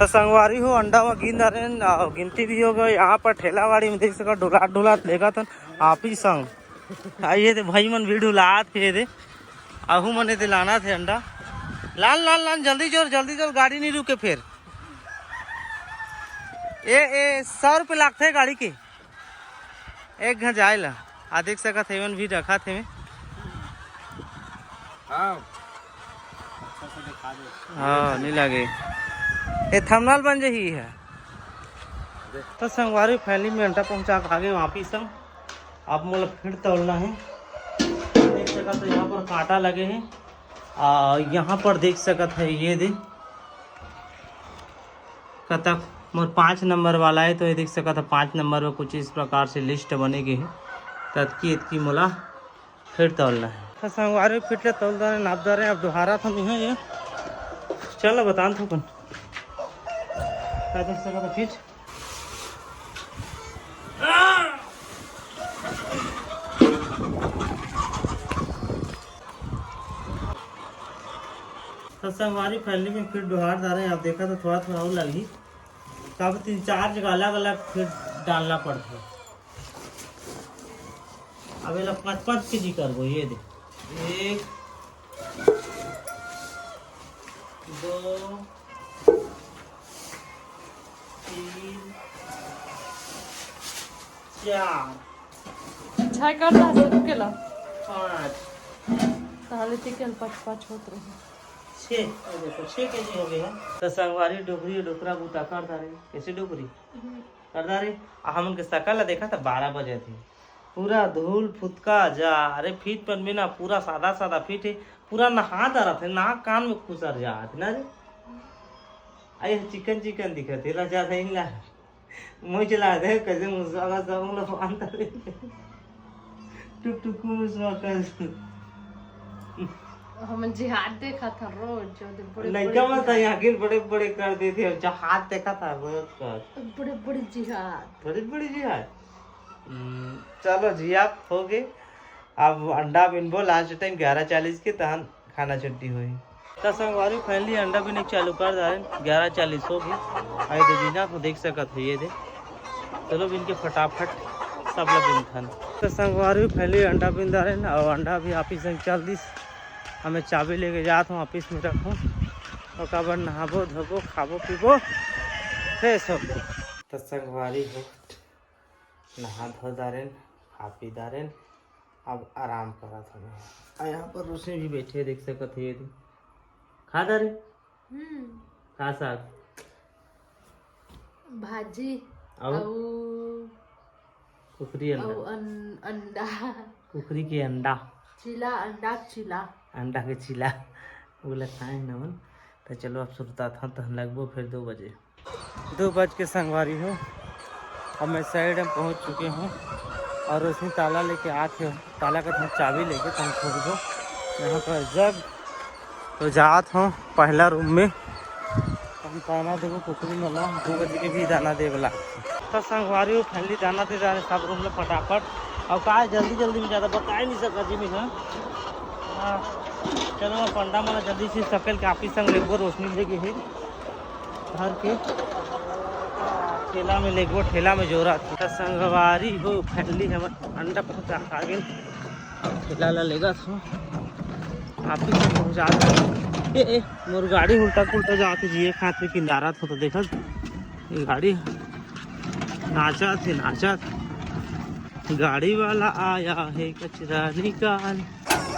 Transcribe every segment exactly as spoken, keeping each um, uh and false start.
त संगवारी हो, अंडा म गिन डारेन, अउ गिनती भी हो गए। यहाँ पर ठेला गाड़ी में देख सकत, डोलात डोलात लेगत हन आपी संग। आ ये दे भाई मन भी डोलात हे दे, आहू मने दे लाना थे अंडा। लान लान लान, जल्दी जोर, जल्दी जोर, गाड़ी नहीं रुके फिर। ए ए, सौ रुपये लागथे गाड़ी के एक घ जाए ला। आ देख सकत हे, एमन भी रखत हे। हाँ। हाँ, नहीं लागे। ए थंबनेल बन जही है। तो संगवारी, finally में अंडा पहुंचा के आगे वापिस हम। अब मोला फिर तौलना है। देख सकत हो, यहाँ पर कांटा लगे हैं। आ, यहाँ पर देख सकत है, ये दे कतक मोर पाँच नंबर वाला है, तो ये देख सकत है, पाँच नंबर में कुछ इस प्रकार से list बने गे है। ततकी इतकी मोला फिर तौलना है। तो संगवारी, फिर ले तौल डारे, नाप डारे, अब दोहरात हन ये। चल, बतान थोकन। का देख सकत है, फिर तो संगवारी, finally में फिर डोहार डारे। अब देखा तो थोड़ा थोड़ा और लगही, तब तीन चार जगह अलग अलग फिर डालना पड़थे। अब एला पाँच पाँच केजी करबो। ये दे, एक, दो, तीन, चार, छह कर ला, सबके ला। पाँच। ताहले ठीक है, पाँच पाँच होत रहे। छः, ये देखो, छः केजी हो गए हैं। तो संगवारी, डोकरी डोकरा बूता कर डारे। कैसे डोकरी? कर डारे। आ हमन के सकल ला देखा था, बारह बजे थे, पूरा धूल फुतका जा। अरे, फीट पन में ना, पूरा सादा सादा फीट है, पूरा नहा डारत है, नाक कान में खुसर जात ना रे। अरे, चिकन चिकन दिखत है, ला जा नहीं ला। मुझे ला दे, कैसे मुसवा का सब लोग पान डारे। टुक टुक मुसवा का। हम जिहाद देखा था रोज, जो दे बड़े लड़का बड़े मत था, जिहाद। यहाँ के बड़े बड़े कर देते हैं, जहाज देखा था रोज का। बड़े बड़े जिहाद। बड़े बड़े जिहाद। हम्म, चलो जी, आप हो गए। अब अंडा बिनबो last time ग्यारह चालीस के, तहन खाना छुट्टी होई। त संगवारी, finally अंडा बिने चालू कर डारे, ग्यारह चालीस हो गई। आई दे बिना तो देख सकत हो, ये दे। चलो बिन के फटाफट सब ला बिनथन। त संगवारी, finally अंडा बिन डारे न, और अंडा भी आप ही संग चल दिस। हमें चाबी लेके जात हूँ, ऑफिस में रखूँ। ओकर बाद नहाबो धोबो, खाबो पीबो, फ्रेश होबो। त संगवारी हो, नहा धो डारेन, खा पी डारेन, अब आराम करत हन। आ यहाँ पर रोशनी भी बैठे, देख सकत हो, ये दे। खा डारे? हम्म। का साग? भाजी। अउ? अउ कुकरी अंडा। अउ अन-, अंडा। कुकरी के अंडा। चीला, अंडा चीला। अंडा के चीला। ओला खाए नमन। त चलो, अब सुरता था, तहन लगबो फिर दो बजे। दो बज के संगवारी हो, अब मैं साइड में पहुंच चुके हूँ और उसने ताला लेके आके, ताला का हम चाबी लेके तहन खोलबो। यहाँ पर जग तो जात हूँ पहला रूम में, हम दाना देबो कुकरी मन ला, दो बजे के भी दाना दे वाला। तो संगवारी हो, finally दाना दे डारे सब रूम में फटाफट। और का है, जल्दी जल्दी में ज़्यादा बताए नहीं सका जी मैं, हाँ। हाँ, चलो, अब अंडा मन ला जल्दी से सकेल के आप ही संग लेगो, रोशनी लेके है। घर के ठेला में लेगबो, ठेला में जोरा था। त संगवारी हो, finally हमर अंडा पहुंचा खा गेल। अब ठेला ला लेगा था, आप ही से पहुंचा दे। ए, ए, मोर गाड़ी उल्टा पुल्टा जात हे जी, एक हाथ में किंदारा था तो देखा, ये गाड़ी नाचा थे, नाचा थे। गाड़ी वाला आया है कचरा निकाल।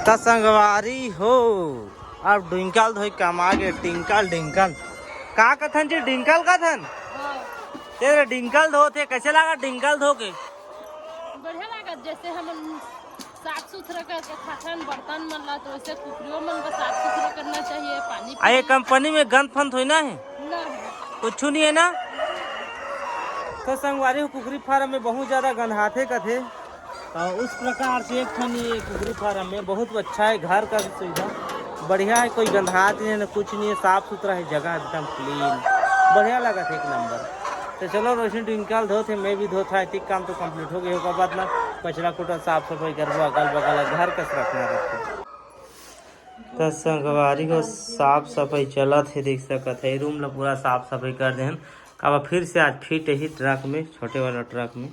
त संगवारी हो, अब डिंकल धोई कमा गे, टिंकल डिंकल। का कथन जी, डिंकल कथन? हाँ। तेरे डिंकल धोथे, कैसे लगा डिंकल धो के? बढ़िया लागत, जैसे हम साफ सुथरा करके खाथन बर्तन मन ला, तो वैसे कुकरियों मन को साफ सुथरा करना चाहिए। पानी आ, ये पीना। कंपनी में गंद फंद होई ना है? ना है। कुछ नहीं है ना? तो संगवारी हो, कुकरी फार्म में बहुत ज़्यादा गंधाथे कथे। तो उस प्रकार से एक ठन ये कुकरी फार्म में बहुत अच्छा है, घर का भी सुविधा बढ़िया है, कोई गंधात नहीं है, ना कुछ नहीं है, साफ सुथरा है जगह, एकदम क्लीन, बढ़िया लगा था, एक नंबर। तो चलो, रोशनी टिंकल धोत है, मैं भी धोत है, ठीक काम तो कंप्लीट हो गया, ओकर बाद ना कचरा कुचरा साफ सफाई करबो, अगल बगल घर कस रखना रखो। त संगवारी हो, साफ सफाई चलत हे, देख सकत हे। रूम ला पूरा साफ सफाई कर देहन। काबर फिर से आज फिट ही ट्रक में, छोटे वाला ट्रक में।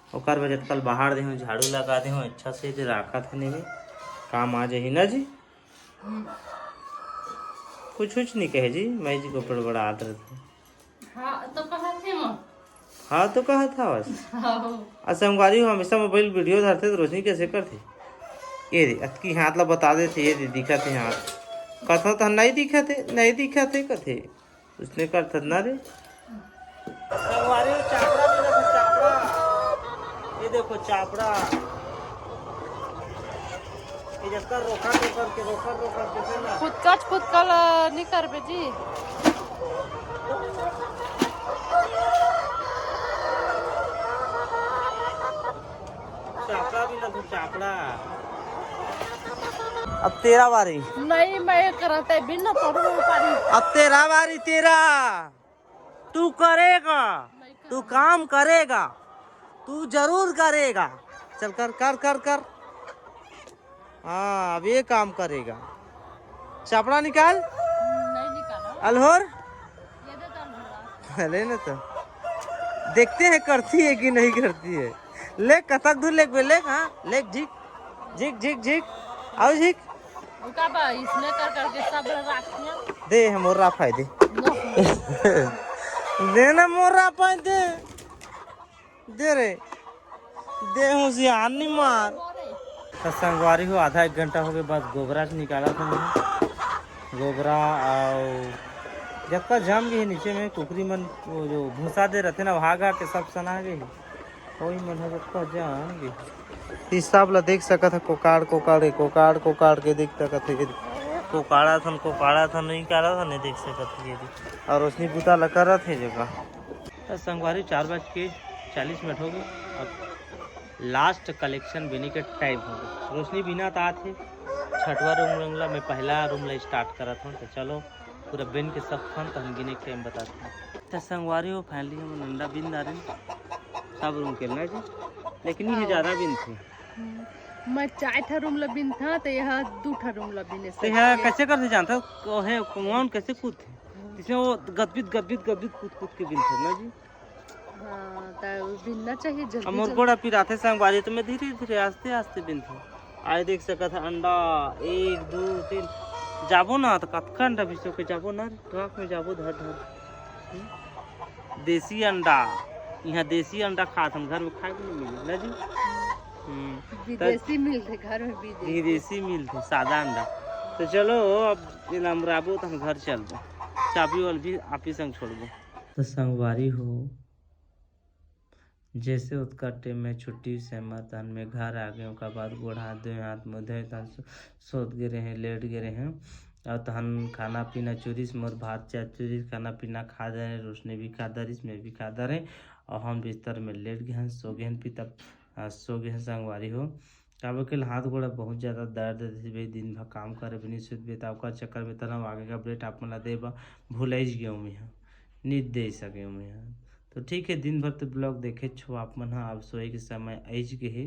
ओकर वजह कल बाहर देहूँ, झाड़ू लगा देहूँ, अच्छा से एदे राखत हे नहीं, काम आ जाही ना जी। कुछ कुछ नहीं कहे जी, मैं जी को बड़बड़ात रहते। हाँ तो कहा थे माँ। हाँ तो कहा था बस। हाँ। आ संगवारी हो, हमेशा मोबाइल वीडियो धरथे तो रोशनी कैसे करथे? ये दे, अतकी हाथ ला बता देथे, ये दे, दिखत हे हाथ। कथा तो नहीं दिखत हे, नहीं दिखत हे कथे। उसने कर थत ना रे। संगवारी हो, चापड़ा मिला था, चापड़ा। ये देखो चापड़ा। ये जब कर रोका तो करके, रोका तो करके से ना। फुदकच फुदकल नहीं करबे जी। चापड़ा भी ना तो चापड़ा। अब तेरा बारी। नहीं, मैं करत हे बिन ना तोड़ू पारी। अब तेरा बारी, तेरा। तू करेगा, तू काम करेगा, तू जरूर करेगा। चल कर, कर, कर, कर। हाँ, अब ये काम करेगा। चापड़ा निकाल। नहीं निकाला। अलहोर। ये दे तो अलहोर। अरे ना तो। देखते हैं करती है कि नहीं करती है। ले कतक दूर लेक बे, लेक, हाँ, लेक झिक, झिक, झिक, झिक। आओ झिक। ओका बा, इसने कर करके सब राखियाँ। दे, हम और राफाई दे। नो। दे ना मोर राफाई दे। दे रे। दे होशियार नहीं मार। तो संगवारी हो, आधा एक घंटा हो गए, बस गोबरा के निकाला था मैंने। गोबरा और जबका जम गई नीचे में, कुकरी मन वो जो भूसा दे रहते ना, वहाँ गा के सब सना गए। वही मन है जबका जम गई। ई सब ला देख सकत है, कोकाड़, कोकाड़ के, कोकाड़, कोकाड़ के देख सकत है। कोकाड़ा थन, कोकाड़ा थन, नहीं काड़ा थन, नहीं देख सकत है ये भी। और रोशनी बुता ला करत है जगह। तो संगवारी, चार बज के चालीस मिनट हो गए। अब लास्ट कलेक्शन बिने के टाइम हो गए। रोशनी बिना तात हे। छठवा रूम, रूम ला मैं पहला रूम ला स्टार्ट करत हूँ। तो चलो, पूरा बिन के सब थन तहन गिने के टाइम बताते हैं। तो संगवारी हो, फाइनली हम अंडा बिन डारे सब रूम के ना जी, लेकिन ये हाँ। ज़्यादा बिन थे। हम्म, मैं चार ठा रूम ला बिन था, तो यह दू ठा रूम ला बिने तो से। यह कैसे करते जानता हो? हे कौन कैसे कूद थे? हाँ। इसमें वो गदबिद, गदबिद, गदबिद कूद, कूद के बिन थे ना जी। हाँ, त बिनना चाहिए जल्दी, अब मोर जल्दी। गोड़ा पिराथे संगवारी, तो मैं धीरे धीरे, आस्ते आस्ते बिनथों। आए देख सकत है अंडा, एक, दो, तीन, जाबो ना तो कतका अंडा बिसो के जाबो ना रे, ट्रक में जाबो धर धर। हम्म? देसी अंडा, यहाँ देसी अंडा खात हम, घर में खाए के नहीं मिले ना जी। हम्म, त विदेशी मिलथे, घर में विदेशी। विदेशी मिलथे, सादा अंडा। तो चलो, अब इलाम राबो तो हम घर चलबो, चाबी वाल भी आप ही संग छोड़बो। तो संगवारी हो, जैसे ओतका टाइम में छुट्टी से मैं तहन में घर आ गए, ओकर बाद गोड़ हाथ धोए, हाथ मुँह धोए, तहन सो-, सोत गे रहे, लेट गे रहे। और तहन खाना पीना चुरिस, मोर भात चाय चुरिस, खाना पीना खा दे रहे, रोशनी भी खा दे रहिस, मैं भी खा दे रहे। और हम बिस्तर में लेट गए हैं, सो गए हैं, पी तब, आ, सो गए हैं संगवारी हो। काबर के हाथ गोड़ बहुत ज़्यादा दर्द देथे भाई, दिन भर काम करे भी नहीं सुतबे, त ओकर चक्कर में तनाव आगे का अपडेट आप मन ला दे बर भुलाइज गए हूँ मैं, नहीं दे सके हूँ मैं। तो ठीक है, दिन भर तो ब्लॉग देखे छो आप मन ह, अब सोए के समय आइज गे हे।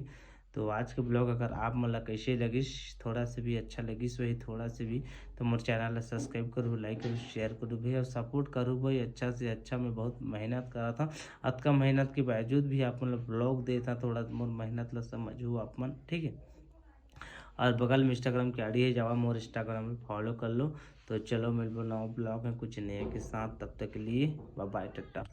तो आज के ब्लॉग अगर आप मन ला कैसे लगिस, थोड़ा से भी अच्छा लगिस वही थोड़ा से भी, तो मोर चैनल ला सब्सक्राइब करू, लाइक करू, शेयर करू भाई, और सपोर्ट करू भाई, अच्छा से अच्छा। मैं बहुत मेहनत करत हूँ, अतका मेहनत के बावजूद भी आप मन ला ब्लॉग देत हूँ, थोड़ा मोर मेहनत ला समझू आप मन, ठीक है। और बगल में इंस्टाग्राम के आईडी है, जावा मोर इंस्टाग्राम में फॉलो कर लो। तो चलो मिलबो नवा ब्लॉग में कुछ नया के साथ, तब तक के लिए बाय बाय, टाटा।